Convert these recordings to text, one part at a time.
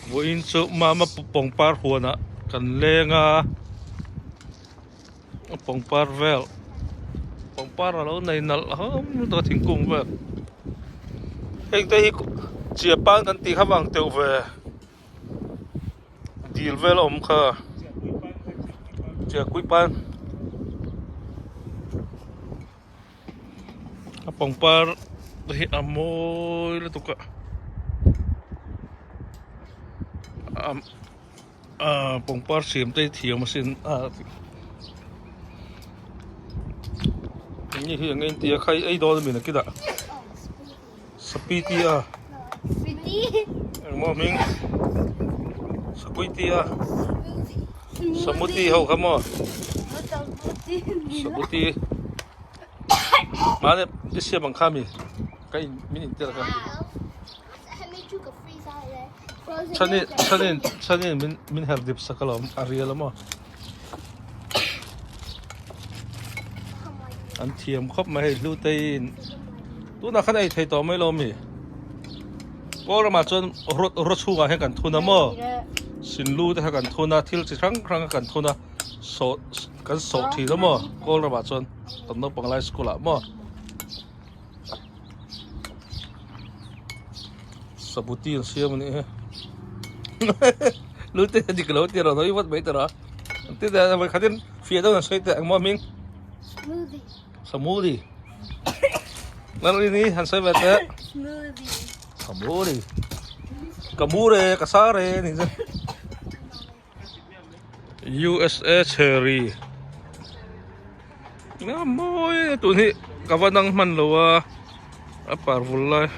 Vawiin chu mama pawngpar huanah kan leng a pawngpar vel pawngpar a lo nei nalh hlawm lutuk a thingkung vel heng te hi chiapan kan tih kha vang teuh ve dil vel a awm kha chiahpuipan. A pangpar hi a mawi lutuk a ah pangpar siam te hi thiam asin a enge hi enge in tia kha ei dawn ami nakinah sapiti a engmaw hming sakuiti a samuti ho kha maw samuti. Mahni i siam ang kha mi ka in min in tir kha. Chhanin chhanin chhanin min min her dip sak alawm a rial a maw. An thiam khawp mai hei hlutei in tunah khan ei thei tawh mai lo mi. Kawl ramah chuan rawt rawt chhungah hian kan thun a maw. Sinlu te kha kan thun a thil chi hrang hrang kha kan thun a. Sawh kan sawh thin a maw kawl ramah chuan kan naupang lai school ah maw sabuti an siam a nih hi lu te dik lo tir a nawi vat mai tawh a ti te vawi khatin fiah deuh an sawi teh engmaw hming smoothie smoothie nang ni han sawi ve teh smoothie smoothie ka mure ka sare ni chu. USA cherry a mawi tun hi ka va dang hman lo a a par vul lai.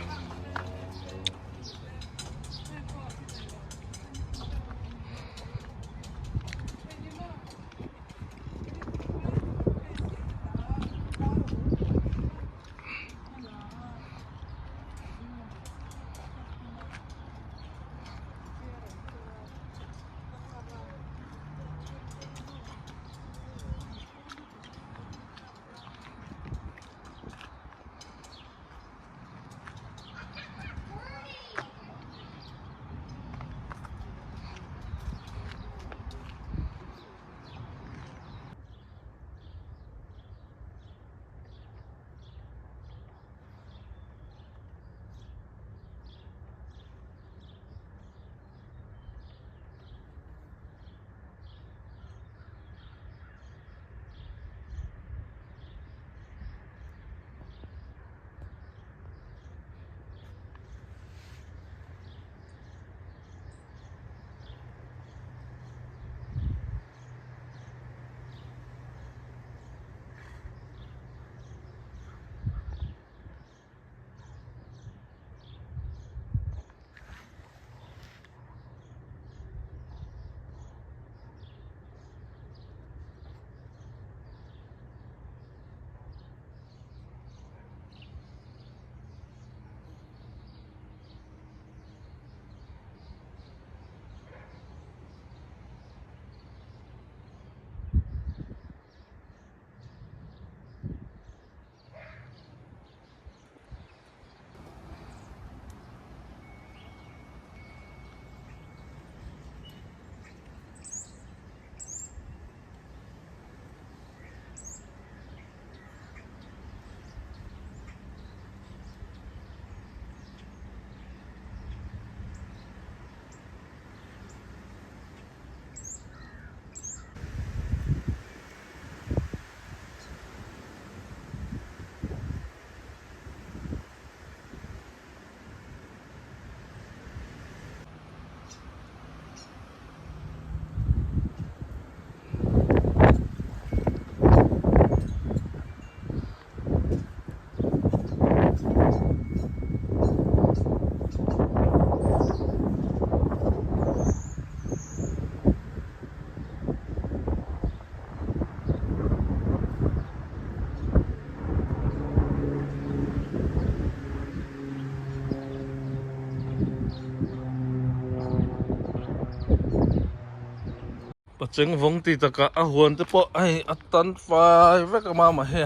Pacheng vawng tih takah a huan te pawh hei a tan fai vek a mama hi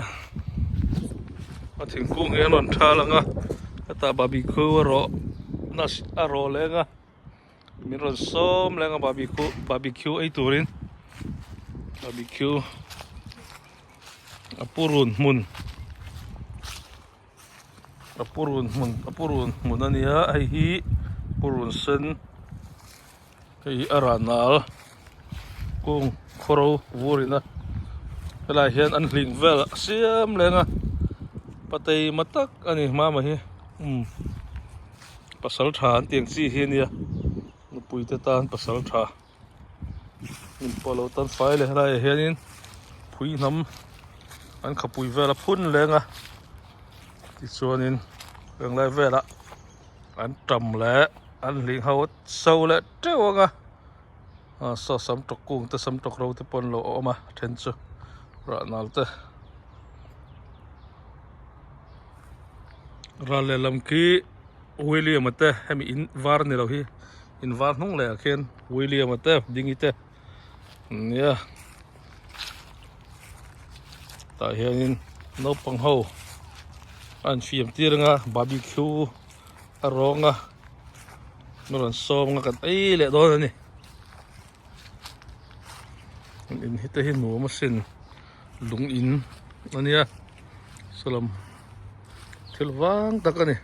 a thingkung hi a rawn tha lang a hetah barbecue a rawh a rawh leng a. Min rawn sawm leng a barbecue barbecue ei turin barbecue a purun hmun a purun hmun a purun hmun a nia hei hi purun sen hei hi a rah nal kung khawro vur in a helaiah hian an hling vel a siam leng a pateima tak a ni mama hi umm. Pasal tha an tiang chi hi ania nupui te tan pasal tha inpawh lo tan fai leh helaiah hianin phui hnam an khapui vel a phun leng a tichuanin henglai velah an tam leh an hling ho a so leh teuh ang a ah saw sam tawk kung te sam tawk ro te pawh an lo awm a then chu rah nal te. Ral lehlam khi William a te hemi in var ni lo hi in var hnung leh ah khian William a te Dingi te nia tah hianin naupang ho a an fiam tir anga barbecue a rawng a an rawn sawm anga kan ei leh dawn a ni in hi te hi nuam asin lung in a nia saw lam thil vang tak a ni.